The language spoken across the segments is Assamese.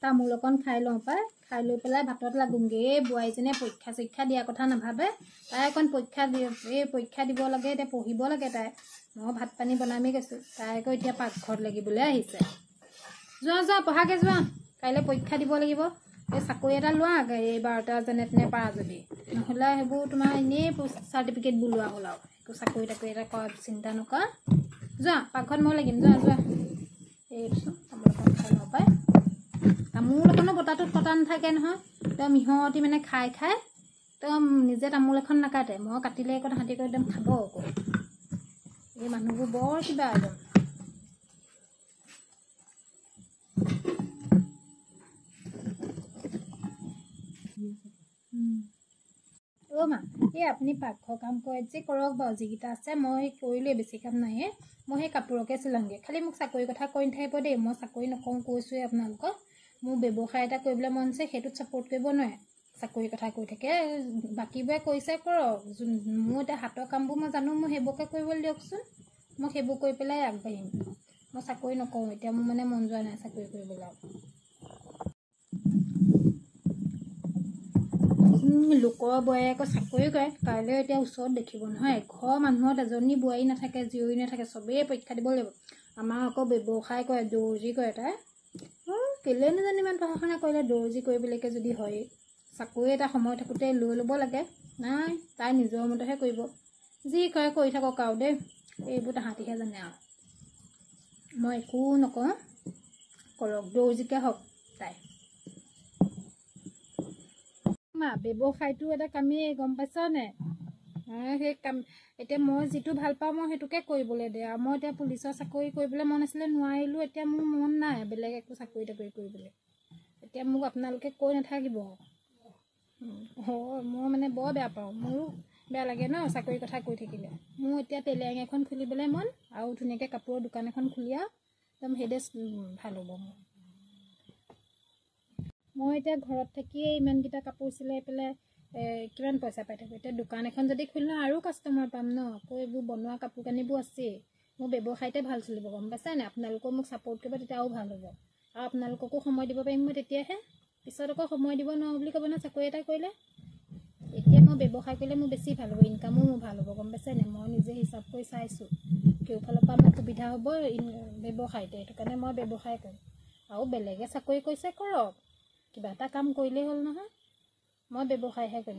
তামোল অকণ খাই লওঁ পাই, খাই লৈ পেলাই ভাতত লাগোংগে। এই বোৱাৰীজনীয়ে পৰীক্ষা চৰীক্ষা দিয়া কথা নাভাবে, তাই অকণ পৰীক্ষা এই পৰীক্ষা দিব লাগে, এতিয়া পঢ়িব লাগে তাই। মই ভাত পানী বনামেই গৈছোঁ, তাই আকৌ এতিয়া পাকঘৰত লাগিবলৈ আহিছে। যোৱা যোৱা পঢ়াগৈ যোৱা, কাইলৈ পৰীক্ষা দিব লাগিব। এই চাকৰি এটা লোৱা এইবাৰতে যেনে তেনে পাৰা যদি, নহ'লে সেইবোৰ তোমাৰ এনেই চাৰ্টিফিকেটবোৰ লোৱা হ'ল আৰু একো চাকৰি তাকৰি এটা কৰা চিন্তা নকৰা। যোৱা পাকঘৰত মই লাগিম, যোৱা যোৱা। এইচোন তামোল অকণ খাই লওঁ পাই। তামোল অকণো বতাহটোত কটা নাথাকে নহয়, একদম ইহঁতি মানে খাই খাই একদম নিজে তামোল এখন নাকাটে, মই কাটিলে আকৌ তাহাঁতি আকৌ একদম খাব আকৌ। এই মানুহবোৰ বৰ কিবা একদম। অ' মা, এই আপুনি পাকঘৰ কাম কৰে যে কৰক বাৰু, যিকেইটা আছে মই কৰিলোৱেই, বেছি কাম নাইয়ে। মই সেই কাপোৰকে চিলাওঁগৈ, খালি মোক চাকৰিৰ কথা কৈ নাথাকিব দেই, মই চাকৰি নকৰোঁ কৈছোঁৱেই আপোনালোকক। মোৰ ব্যৱসায় এটা কৰিবলৈ মন আছে, সেইটোত ছাপোৰ্ট কৰিব নোৱাৰে, চাকৰিৰ কথা কৈ থাকে। বাকীবোৰে কৰিছে কৰক, যোন মোৰ এতিয়া হাতৰ কামবোৰ মই জানো, মোক সেইবোৰকে কৰিবলৈ দিয়কচোন, মই সেইবোৰ কৰি পেলাই আগবাঢ়িম। মই চাকৰি নকৰোঁ এতিয়া, মোৰ মানে মন যোৱা নাই চাকৰি কৰিবলৈ। লোকৰ বোৱাৰীয়ে আকৌ চাকৰি কৰে, কাইলৈ এতিয়া ওচৰত দেখিব নহয়, ঘৰৰ মানুহত এজনী বোৱাৰী নাথাকে, জীয়ৰী নাথাকে, চবেই পৰীক্ষা দিব লাগিব। আমাৰ আকৌ ব্যৱসায় কৰে, দৰ্জী কৰে তাই। কেলৈ নাজানো ইমান পঢ়া শুনা কৰিলে, দৰ্জী কৰিবলৈকে যদি হয় চাকৰি এটা সময় থাকোঁতে লৈ ল'ব লাগে। নাই, তাই নিজৰ মতেহে কৰিব, যি কৰে কৰি থাকক আৰু দেই, এইবোৰ তাহাঁতিহে জানে আৰু, মই একো নকওঁ। কৰক, দৰ্জীকে হওক তাই। মা, ব্যৱসায়টো এটা কামেই, গম পাইছ নে? সেই কাম এতিয়া মই যিটো ভাল পাওঁ মই সেইটোকে কৰিবলৈ দে। আৰু মই এতিয়া পুলিচৰ চাকৰি কৰিবলৈ মন আছিলে, নোৱাৰিলোঁ, এতিয়া মোৰ মন নাই বেলেগ একো চাকৰি তাকৰি কৰিবলৈ। এতিয়া মোক আপোনালোকে কৈ নাথাকিব। হয়, মই মানে বৰ বেয়া পাওঁ, মোৰো বেয়া লাগে ন চাকৰিৰ কথা কৈ থাকিলে। মোৰ এতিয়া টেইলাৰিং এখন খুলিবলৈ মন, আৰু ধুনীয়াকৈ কাপোৰৰ দোকান এখন খুলি আৰু একদম সেইদে ভাল হ'ব মোৰ। মই এতিয়া ঘৰত থাকিয়ে ইমানকেইটা কাপোৰ চিলাই পেলাই কিমান পইচা পাই থাকোঁ। এতিয়া দোকান এখন যদি খুলি লওঁ আৰু কাষ্টমাৰ পাম ন। আকৌ এইবোৰ বনোৱা কাপোৰ কানিবোৰ আছেই, মোৰ ব্যৱসায়তে ভাল চলিব, গম পাইছে নাই? আপোনালোকেও মোক ছাপোৰ্ট কৰিব, তেতিয়া আৰু ভাল হ'ব, আৰু আপোনালোককো সময় দিব পাৰিম মই তেতিয়াহে। পিছত আকৌ সময় দিব নোৱাৰোঁ বুলি ক'ব নহয় চাকৰি এটা কৰিলে। এতিয়া মই ব্যৱসায় কৰিলে মোৰ বেছি ভাল হ'ব, ইনকামো মোৰ ভাল হ'ব, গম পাইছে নাই? মই নিজে হিচাপ কৰি চাইছোঁ, কেওফালৰ পৰা মোৰ সুবিধা হ'ব ব্যৱসায়তে, সেইটো কাৰণে মই ব্যৱসায় কৰিম। আৰু বেলেগে চাকৰি কৰিছে কৰক, কিবা এটা কাম কৰিলেই হ'ল নহয়, মই ব্যৱসায়হে কৰিম।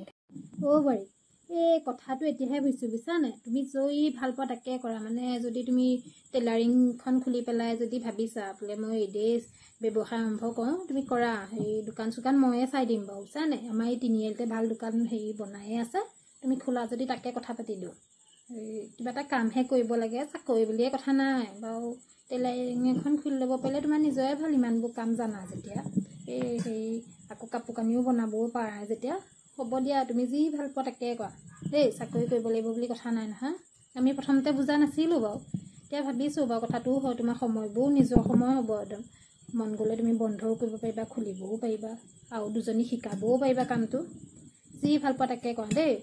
অ' বোৱাৰী, এই কথাটো এতিয়াহে বুজিছোঁ, বুজিছা নাই? তুমি যি ভাল পোৱা তাকে কৰা। মানে যদি তুমি টেইলাৰিংখন খুলি পেলাই যদি ভাবিছা বোলে মই এনেই ব্যৱসায় আৰম্ভ কৰোঁ, তুমি কৰা। সেই দোকান চোকান ময়ে চাই দিম বাৰু, বুজিছা নাই? আমাৰ এই তিনিআলিতে ভাল দোকান হেৰি বনায়ে আছে, তুমি খোলা যদি তাকে কথা পাতি দিওঁ। এই কিবা এটা কামহে কৰিব লাগে, চাকৰি বুলিয়ে কথা নাই বাৰু। টেইলাৰিং এখন খুলি ল'ব পাৰিলে তোমাৰ নিজৰে ভাল, ইমানবোৰ কাম জানা যেতিয়া, এই হেৰি আকৌ কাপোৰ কানিও বনাবও পাৰা যেতিয়া। হ'ব দিয়া, তুমি যি ভাল পোৱা তাকে কৰা দেই, চাকৰি কৰিব লাগিব বুলি কথা নাই নহয়। আমি প্ৰথমতে বুজা নাছিলোঁ বাৰু, এতিয়া ভাবিছোঁ বাৰু কথাটোও হয়। তোমাৰ সময়বোৰ নিজৰ সময় হ'ব একদম, মন গ'লে তুমি বন্ধও কৰিব পাৰিবা, খুলিবও পাৰিবা, আৰু দুজনী শিকাবও পাৰিবা কামটো। যি ভাল পোৱা তাকে কৰা দেই।